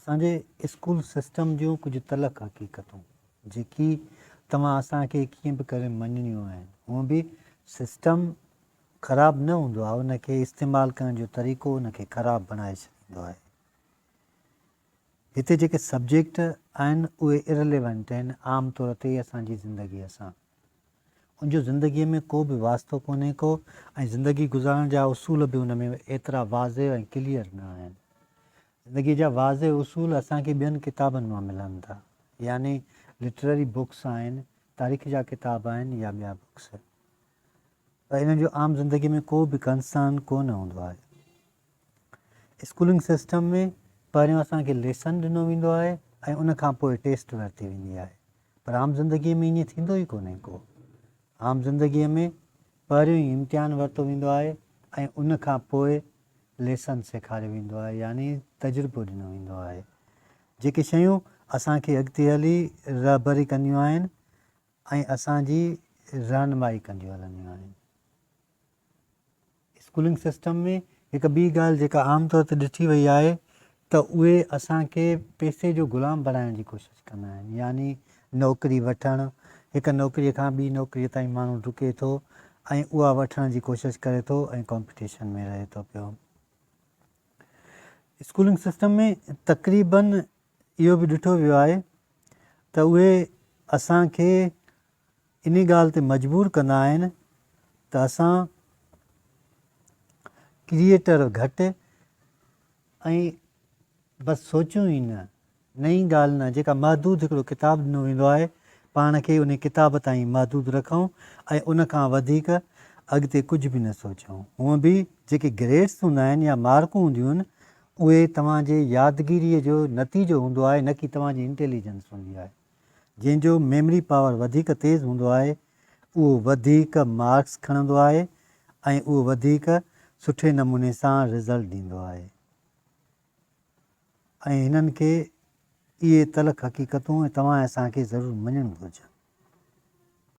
اسان جي school system جون ڪجهه تلخ حقيقتون جيڪي توهان اسان کي ڪيئن به ڪري مڃڻيون آهن. هونء به سسٽم خراب نه هوندو آهي ان کي استعمال ڪرڻ جو طريقو ان کي خراب بڻائي ڇڏيندو آهي. هتي جيڪي سبجيڪٽ آهن اهي Irrelevant آهن عام طور تي اسان جي زندگيء سان. ان جو زندگيء ۾ ڪو به واسطو ڪونهي ڪو ۽ زندگي گذارڻ جا اصول به ان ۾ ايترا واضح ۽ ڪليئر نه آهن. زندگيء جا واضح اصول اسان کي ٻين ڪتابن مان ملن ٿا، يعني لٽرري بڪس آهن، تاريخ جا ڪتاب آهن يا ٻيا بڪس. پر انهن جو عام زندگيء ۾ ڪو به ڪنسرن ڪو نه هوندو آهي. اسڪولنگ سسٽم ۾ پهريون اسان کي ليسن ڏنو ويندو آهي ۽ ان کان پوء ٽيسٽ ورتي ويندي آهي. پر عام زندگيء ۾ ائين ٿيندو ئي ڪونهي ڪو. عام زندگيء ۾ پهريون ئي امتحان ورتو ويندو آهي ۽ ان کان پوء ليسن سيکاريو ويندو آهي يعني تجربو ڏنو ويندو آهي. جيڪي شيون اسان کي اڳتي هلي رهبري ڪنديون آهن ۽ اسان جي رهنمائي ڪنديون هلنديون آهن. اسڪولنگ سسٽم ۾ هڪ ٻي ڳالهه جيڪا عام طور تي ڏٺي وئي آهي ته اهي اسان کي پئسي جو غلام بڻائڻ جي ڪوشش ڪندا آهن يعني نوڪري وٺڻ، هڪ نوڪريء کان ٻي نوڪريء تائين ماڻهو ڊڪي ٿو ۽ اها وٺڻ جي ڪوشش ڪري ٿو ۽ ڪامپيٽيشن ۾ رهي ٿو پيو. اسڪولنگ سسٽم ۾ تقريبن اهو به ڏٺو ويو آهي ته اهي اسان کي انهي ڳالهه تي مجبور ڪندا آهن ته اسان ڪريئيٽر گهٽ ۽ بس سوچيون ئي نه، نئين ڳالهه نه، جيڪا محدود هڪڙو ڪتاب ڏنو ويندو آهي، پاڻ کي انهي ڪتاب تائين محدود رکون ۽ ان کان وڌيڪ اڳتي ڪجهه به نه سوچون. هونء به جيڪي گريڊس هوندا آهن يا مارڪون هونديون آهن، اهي توهان جي يادگيريء جو نتيجو هوندو آهي نه ڪي توهان جي انٽيليجنس هوندي آهي. جنهن جو ميمري پاور وڌيڪ تيز هوندو آهي اهو وڌيڪ مارڪس کڻندو آهي ۽ اهو وڌيڪ سٺي نموني سان رزلٽ ڏيندو آهي ۽ هنن کي اهي تلخ حقيقتون توهان ۽ اسان کي ضرور مڃڻ گهرجن.